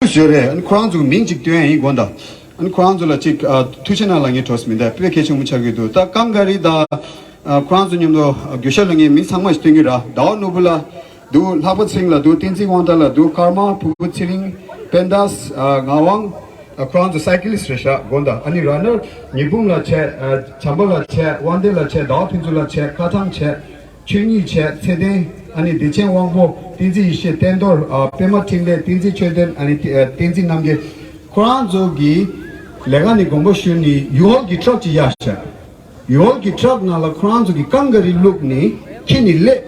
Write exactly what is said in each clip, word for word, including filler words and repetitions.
ཞུ་རེད། ཨ་ནི་ཁོ་རང་ཚོ་མིང་ཅིག་སྟོན་ཡ་ཡིན་དགོངས་དག་ཨ་ནི་ཁོ་རང་ཚོ་ལ་ཅིག་ཨ་ཐུགས་རྗེ་གནང་ལབ་ངེས་འཕྲོ་མི་འདུག་དཔེ་གལ་ཆེན་པོ་ཆགས་ཀྱི་འདུག་ད་ཀང་ག་རི་དང་། ཨ་ཁོ་རང་ཚོ་མཉམ་དུ་རྒྱུ་ཤ་ལོན་མཁན་མི་ཚང་མ་ཞིག་སྟོན་གྱི་ར། ཟླ་བ་ནོར་བུ་ལགས་འདུག་ལྷག་པ་ཚེ་རིང་ལགས་འདུག་བསྟན་འཛིན་དབང་ཐང་ལགས་འདུག་ཀརྨ་ཕུར་བུ་ཚེ་རིང་། པད་ཟླ། ཨ་ངག་དབང་། ཨ་ཁོ་རང་ཚོ་སའི་ཀི་ལིསི་རེད་ཤག་དགོངས་དག་ཨ་ནི་ར་ནར་ཉི་འབུམ་ལགས་བྱས། ཨ་བྱམས་པ་ལགས་བྱས། དབང་ལྡན་ལགས་བྱས། ཟླ་བ་ཕུན་ཚོགས་ལགས་བྱས། ཁ་ཐང་བྱས། ཆོས་ཉིད་བྱས། ཚེ་བརྟན། ཨ་ནི་བདེ་ཆེན་དབང་པོ། བསྟན་འཛིན་ཡེ་ཤེས། བསྟན་རྡོར། ཨ་པད་མ་འཕྲིན་ལས། བསྟན་འཛིན་ཆོས་ལྡན། ཨ་ནི་ཨ་བསྟན་འཛིན་རྣམ་རྒྱལ། ཁོ་རང་ཚོ་གི་ལས་ཀ་ནས་དགོངས་པ་ཞུས་ནས་ཡུ་ཧོལ་གྱི་ཊྲག་ཅིག་གཡར་བཞག་ཡུ་ཧོལ་གྱི་ཊྲག་ནང་ལ་ཁོ་རང་ཚོ་གི་ཀང་ག་རི་བླུགས་ནས་ཁྱེར་ནས་སླེབས།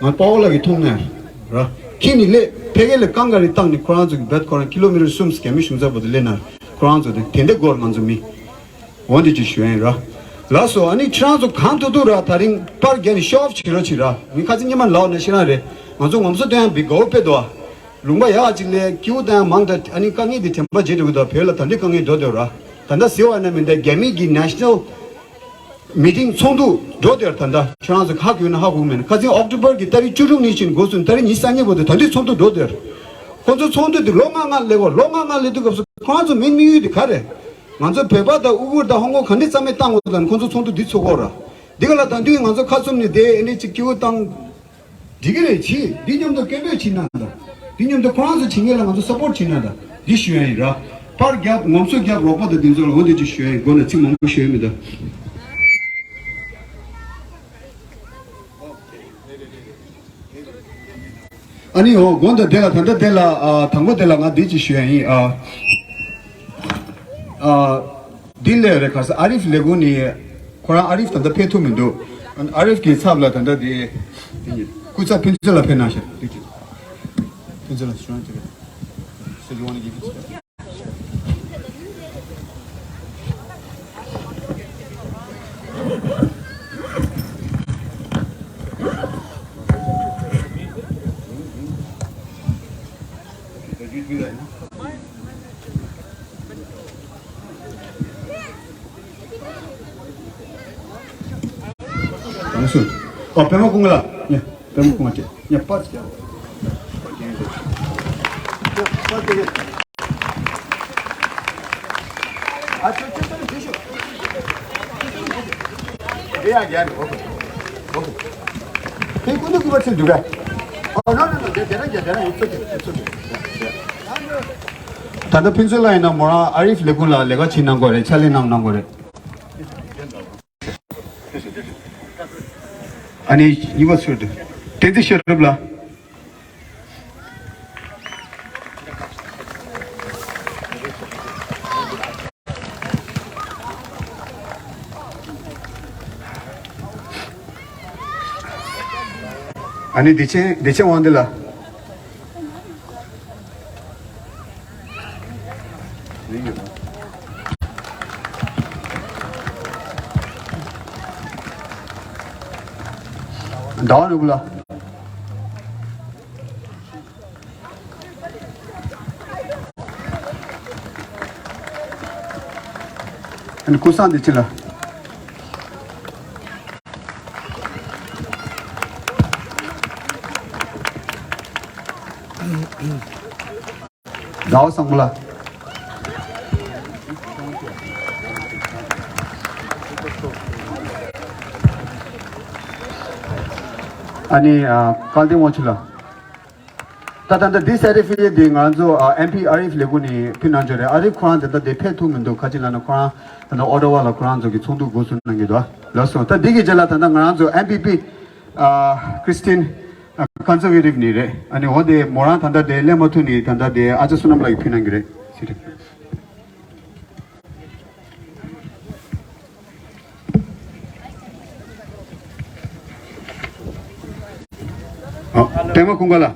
ང་དཔའ་བོ་ལགས་ཀྱིས་མཐོང་ནས་ར། ཁྱེར་ནས་སླེབས། ཕ་གི་ལ་ཀང་ག་རི་བཏང་ནས་ཁོ་རང་ཚོ་གི་བེད་ཁོ་རང་ཀི་ལོ་མི་ཊར་གསུམ་རྒྱ་མི་གཞུང་ཚབ་བར་དུ་སླེབས་ན་ཁོ་རང་ཚོ་དེ་དེ་འདྲ་སྐོར་ང་ཚོ་མི་འོ་འདི་ཅིག་ཞུ་ཡིན་ར། ལགས་སོ། ཨ་ནི་ཁྱེད་རང་ཚོ་གང་ཐུབ་ཐུབ་ར་དེ་རིང་པར་རྒྱག་ནས་ཤོ་ཨོཕ་བྱེད་རོགས་བྱེད་ར། ངས་ཁ་སང་སྔོན་མ་ལབ་ནས་ཤེས་རང་རེད། ང་ཚོ་ངོམ་སོ་སྟོན་ཡང་བི་དགའ་བོ་དཔེ་འདུག་ཨ། ལུང་པ་ཡག་ཅིག་ལས་སྐྱིད་པོ་བཏང་ཡང་མང་དྲགས། ཨ་ནི་དཀའ་ངལ་འདི་དྲན་པ་བརྗེད་འགྲོ་གི་འདུག་བོད་ལ་ད་འདི་དཀའ་ངལ་འགྲོ་འདོད་ར། ད་ལྟ་ཟེར་བ་ན་མི་འདྲ་རྒྱ་མི་གི་ནེ་ཤ་ནལ་མི་ཊིང་ཚོགས་འདུ་འགྲོ་འདོད་ར། ད་ལྟ་ཁྱེད་རང་ཚོ་ཧ་གོ་ན་ཧ་གོ་མེད་ན། ཁ་སང་ཨོག་ཊོ་བར་གི་ཏ་རིག་བཅུ་དྲུག་ནས་བྱས་ནས་འགོ་བཙུགས་ནས་ཏ་རིག་ཉི་ཤུ་རྩ་གཉིས་བར་དུ་ད་འདི་ཚོགས་འདུ་འགྲོ་འདོད་ར། ཁོང་ཚོ་ཚོགས་འདུ་འདི་ལོ་ལྔ་ལྔ་སླེབས་པ། ལོ་ལྔ་ལྔ་སླེབས་དུས་སྐབས་སུ་ཁོ་རང་ཚོ་མིའི་དམིགས་ཡུལ་འདི་ག་རེད། ང་ཚོ་བོད་པ་དང་ཨུ་གུར་དང་ཧོང་ཀོང་ག་འདྲ་རྩ་མེད་བཏང་དགོས་དང་ཁོང་ཚོ་ཚོགས་འདུ་འདི་ཚོགས་དགོས་ར། འདི་ག་ལ་ད་དུང་ང་ཚོ་ཁ་བཙུམ་ནས་བསྡད། ཨ་ནི་ཅིག་སྐྱིད་པོ་བཏང་། འགྲིག་གི་རེད། བྱེད། འདི་མཉམ་དུ་སྐད་འབོད་བྱེད་ན་འདྲ། འདི་མཉམ་དུ་ཁོ་རང་ཚོ་བྱེད་མཁན་ལ་ང་ཚོ་སབ་པོར་བྱེད་ན་འདྲ། འདི་ཞུ་ཡ་ཡིན་ར། པར་རྒྱབ། ངོམ་སོ་རྒྱབ། རོགས་པ་དང་འདི་ཚོ་ལ་འོ་འདི་ཅིག་ཞུ་ཡ་ཡིན། མགོ་ནས་ཚིག་མང་པོ་ཞུ་ཡ་མི་འདུག་ཨ་ནི་འོ་དགོངས་དག་དེ་ལ་ད་ལྟ་དེ་ལ་ཨ་དང་པོ་དེ་ལ་ང་འདི་ཅིག་ཞུ་ཡ་ཡིན། ཨ་ཨ་འདི་ལས་རེད། ག་ས་ཨ་རིབ་ལས་ཁུངས་ནས་ཁོ་རང་ཨ་རིབ་ད་ལྟ་ཕེབས་ཐུབ་མི་འདུག་ཨ་ཨ་རིབ་ཀྱི་ཚབ་ལ་ད་ལྟ་དེ་དེ་ནི་སྐུ་ཚབ་ཕུན་ཚོགས་ལགས་ཕེབས་གནང་ཤག་འདི་ཅིག་ཕུན་ཚོགས་ལགས་ཞུ་ཡ་ཅིག་རེད། So you wanna give it to them? ཨ་སུ། ཨོ་པད་མ་ཀུན་དགའ་ལགས། ཡ་པད་མ་ཀུན་དགའ་ཅེ། ཡ་པར་ཅེ། ད་ལྟ་ཕུན་ཚོགས་ལགས་ཡིན་ན་མོ་རང་ཨ་རིབ་ལས་ཁུངས་ལ་ལས་ཀ་བྱེད་གནང་དགོས་རེད། ཕྱག་ལས་གནང་གནང་དགོས་རེད། ཨ་ནི་གཉིས་པ་ཚུར་དུ། བསྟན་འཛིན་ཤེས་རབ་ལགས། ཨ་ནི་བདེ་ཆེན། བདེ་ཆེན་དབང་འདུས་ལགས། ཟླ་བ་ནོར་བུ་ལགས། ཨ་ནི་ཀུན་བཟང་བདེ་ཆེན་ལགས། ཟླ་བ་བཟང་པོ་ལགས། ཨ་ནི་ཨ་སྐལ་ལྡན་དབང་ཕྱུག་ལགས། ད་ད་ལྟ་འདི་སེ་ཊི་ཕི་ཀེཊ་འདི་ང་ཚོ་ཨ་ཨེམ་པི་ཨ་རིབ་ལས་ཁུངས་ནས་ཕུལ་གནང་ཆོག་རེད། ཨ་རིབ་ཁོ་རང་ད་ལྟ་འདི་ཕེབས་ཐུབ་མི་འདུག་ག་ཅི་ལབ་ན་ཁོ་རང་ད་ལྟ་ཨོ་ཊ་ཝ་ལ་ཁོ་རང་ཚོ་གི་ཚོགས་འདུ་འགོ་བཙུགས་གནང་གི་འདུག་ལགས་སོ། ད་འདི་གི་རྗེས་ལ་ད་ལྟ་ང་རང་ཚོ་ཨེམ་པི་པི་ཨ་ཁྲི་སི་ཊིན་ཨ་ཀན་ཛར་ཝེ་ཊིབ་ནས་རེད། ཨ་ནི་འོ་དེ་མོ་རང་ད་ལྟ་དེ་སླེབས་མ་ཐུབ་ནས་ད་ལྟ་དེ་ཨ་ཅག་བསོད་ནམས་ལགས་ཀྱིས་ཕུལ་གནང་གི་རེད། ཨ་པད་མ་ཀུན་དགའ་ལགས།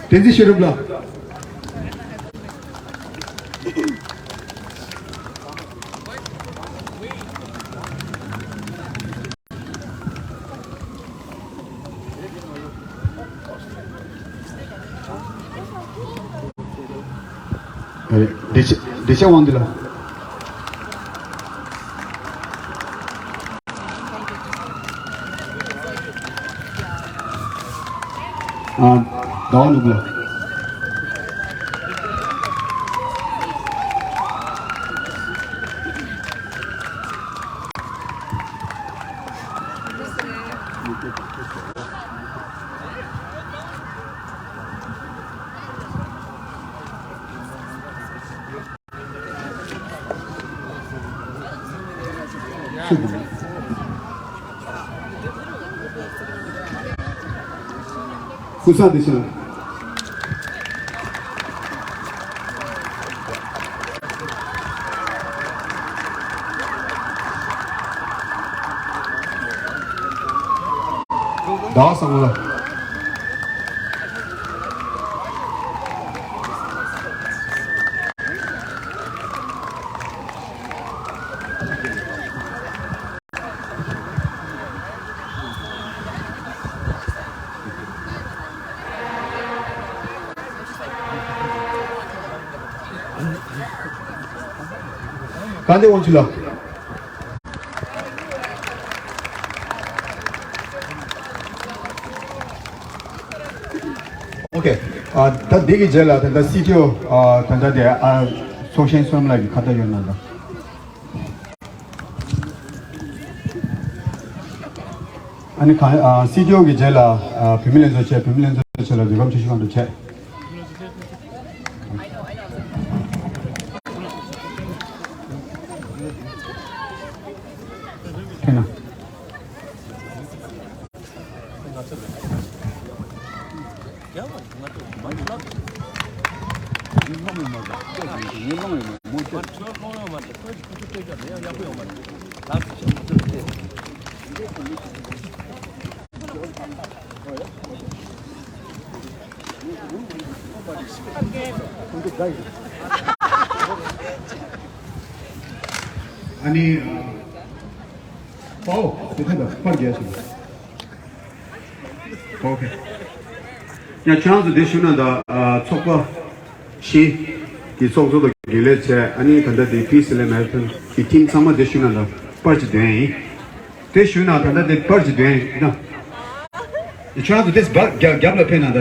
བསྟན་འཛིན་ཤེས་རབ་ལགས། བདེ་ཆེ་བདེ་ཆེ་དབང་འདུས་ལགས། ཨ། ཟླ་བ་ནོར་བུ་ལགས། ཀུན་བཟང་བདེ་ཆེན་ལགས། ཟླ་བ་བཟང་མོ་ལགས། དཀའ་འདེབས་དབང་ཕྱུག་ལགས། ཨོ་ཁེ། ཨ། ད་འདི་གི་རྗེས་ལ་ད་ལྟ་སི་ཊི་ཨོ། ཨ། ད་ལྟ་དེ། ཨ། ཚོགས་གཞོན་བསོད་ནམས་ལགས་ཀྱིས་ཁ་བརྡ་ཡོད་ན་ད། ཨ་ནི་ག་ཨ། སི་ཊི་ཨོ་གི་རྗེས་ལ། ཨ། བུད་མེད་ལྷན་ཚོགས་ཆེད། བུད་མེད་ལྷན་ཚོགས་ཆེད་ལ་འདུ་ཁང་ཆེ་ཤོས་སྒང་དུ་ཆེ། ཁྱེད་ན། ཨ་ནི། ཨོ། དེ་ཐད་ད་པར་རྒྱག་ཞིག་ཨོ་ཁེ། ཡང་ཁྱེད་རང་ཚོ་འདིར་བཞུགས་གནང་དང་། ཨ། ཚོགས་པ་བཞི་གི་ཚོགས་གཙོ་དང་རྒྱུན་ལས་བྱས། ཨ་ནི་ད་ལྟ་འདི་Peace Relay Marathon གི་ཊིམ་ཚང་མ་འདིར་བཞུགས་གནང་དང་པར་ཅིག་འདོན་ཡིན། དེ་བཞུགས་གནང་། ད་ལྟ་འདི་པར་ཅིག་འདོན་ཡིན་ན། ཁྱེད་རང་ཚོ་དེ་པར་རྒྱབ་རྒྱབ་ལ་ཕེབས་གནང་དང་།